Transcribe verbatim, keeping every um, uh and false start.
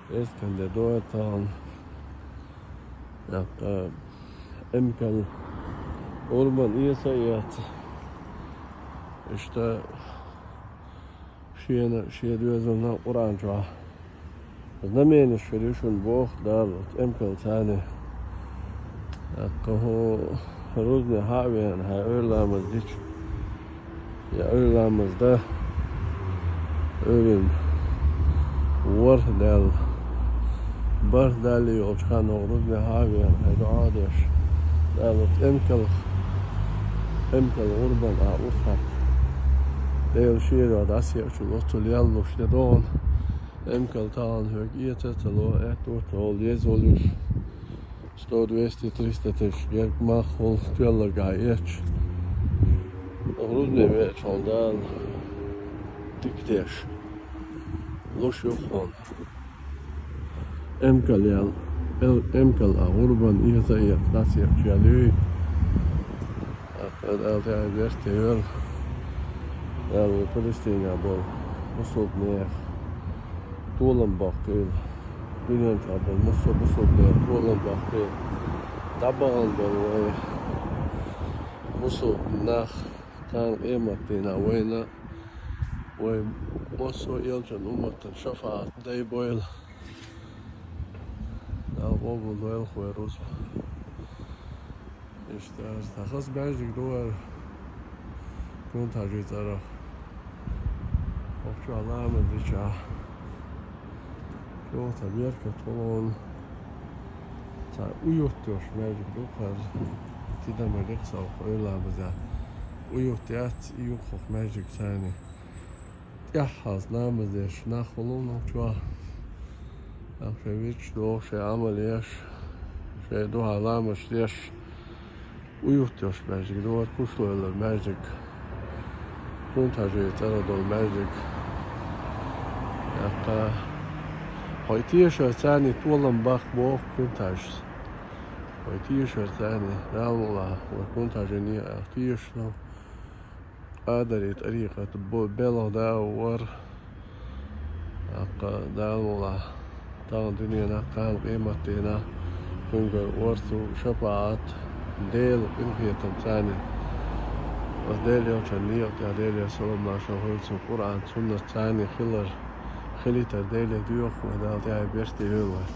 Эскан де дойтан, якка, эмкал гӀурбан эца эца. Иштта шена, шен доьзална Къуръан чохь знаменаш хир ю шуна боху Дала, эмкал царна. Аккха хӀо рузне хьа а веана, хьайн Ӏуьйра ламаз дича, я Ӏуьйра ламаз дан, Ӏуьйранна ворхӀ даьлла, бархӀ даьлла йолчу ханна хӀо рузне хьа а веана, хьайн дуӀа а деш, Дала эмкалх, эмкал гӀурбан а урхатта. Дела шера дӀасаеачул оццул ял луш де догӀу, эмкал тахана хьоьга эца а ца ло, аьтто а ца хилла, еза волуш. Сто, двести, триста тысяч герга мах хӀоллах тоьлларг а эцча, рузне веача хьуна Дала дика деш луш ю хьуна. Эмкал ял, эл-, эмкал а гӀурбан эца а эца, дӀасаеача ял юй. Ас Дала тӀаьхье берте йойла. Дала вай Палестинехь болу бусалба нехан толам баккхийла. Дуьнен чохь болу массо а бусалба нехан толам баккхийла. ДӀабахана болу вай бусалба нах, тахана къематдийнахь вайна, вай массо а элчан умматан шафаӀат дай бойла. Дала къобалдойла вай рузба. Иштта, аса хаза маьждиг ду хӀара Кунта-Хьаьжин цӀарах. Охьа чохь ламаз дичахь, чӀогӀа цхьа беркат хуьлу хьуна. Цхьа уют йолуш маьждиг ду хӀара. Тидам а лекха сан Ӏуьйра ламазехь. Уют яц и юххехь маьждиг царна. ТӀаьххьалц ламаз деш нах хуьлу хьуна чохь. Нах шайн виташ доху, шайн Ӏамал еш, шайн дуьхьа ламазаш деш, уют йолуш маьждиг ду хӀара, кушлойла маьждиг. Кунта-Хьаьжин цӀарах долу маьждиг. Яккха, хьо тешар царна толам баккха боху Кунта-Хьаьжас. Хьо тешар царна, Дала мукъ лахь, вай Кунта-Хьаьжин некъах тешаш ду. Къадари тӀарикъат бо-, белхан да а вара. Аккха, Дала мукъ лахь, тахана дуьненахь, тахана къематдийнахь цуьнгара орцу, шапаӀат, Делан къинхетам царна. Аса Делан элчанна некъа тӀехь, Делера салам-маршалла хуьлда цунна, Къуръан, суннат царна хилар, хилийтар Деле доьху вай, Дала тӀаьхье берте йойла вай.